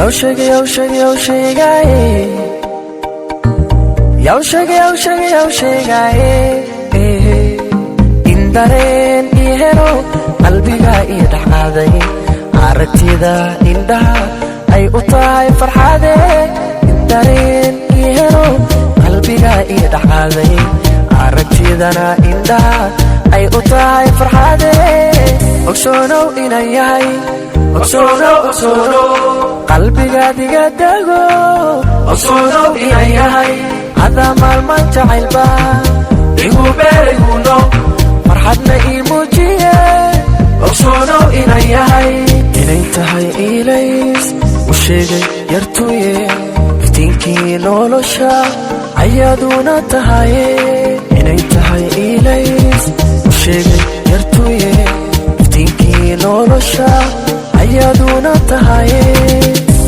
Yow sheegay, yow sheegay, yow sheegaye? Yow sheegay, yow sheegay, yow sheegaye? In dareen ii helo qalbiga ii dhexqaaday, aragtida indhaha ay u tahay farxade. In dareen ii helo qalbiga ii dhexqaaday, aragtidana indhaha ay u tahay farxade. Ogsoonow inan yahay, ogsoonow, ogsoonow, qalbigaadiga dego. Ogsoonow inan yahay adaa maalmaan jacaylba igu beerayguno, farxadna ii muujiye. Ogsoonow inan yahay. Inay tahay iilays u sheegay yartuye, iftiinkii nolosha ayaaduna tahaye. Inay tahay iilays u sheegay yartuye, iftiinkii nolosha ayaaduna tahaye.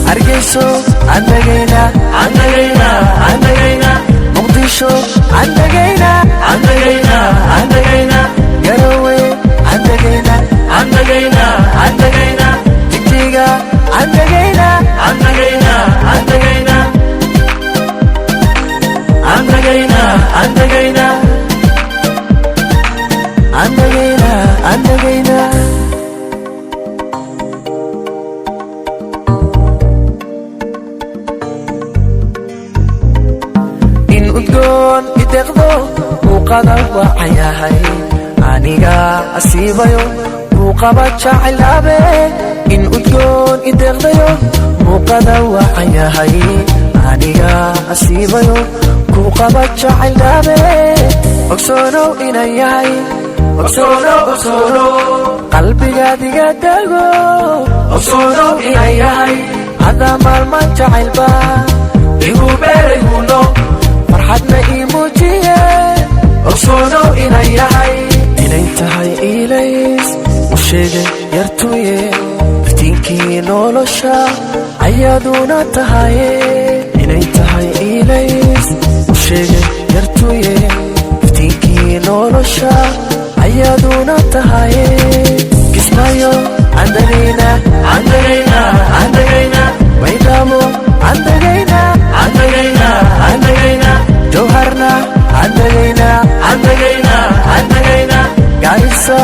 Hargeyso andagayna, andagayna, andagayna. Muqdisho andagayna, andagayna, andagayna. Garowe andagayna, andagayna, andagayna. Jigjiga andagayna, andagayna, andagayna, andagayna, andagayna, andagayna, andagayna. In udgoon ideqdo muuqada wacayahay, aniga asiibayo muuqaba jacaylabe. In udgoon ideqdayo muuqada wacayahay, aniga asiibayo kuqaba jacayldhabe. Ogsoonow inan yahay, ogsoonow, ogsoonow, qalbigaadiga dego. Ogsoonow inan yahay adaa maalmaan jacaylba igu beerayguno, farxadna ii muujiye. Ogsoonow inan yahay. Inay tahay iilays u sheegay yartuye, iftiinkii nolosha ayaaduna tahaye. Inay tahay iilays u sheegay yartuye, iftiinkii nolosha ayaaduna tahaye. Kismaayo andagayna, andagayna, andagayna. Baydhabo andagayna, andagayna, andagayna. Jowharna andagayna, andagayna, andagayna. Gaarisa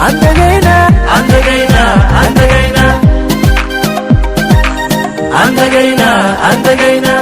andagayna, andagayna, andagayna, andagayna, andagayna.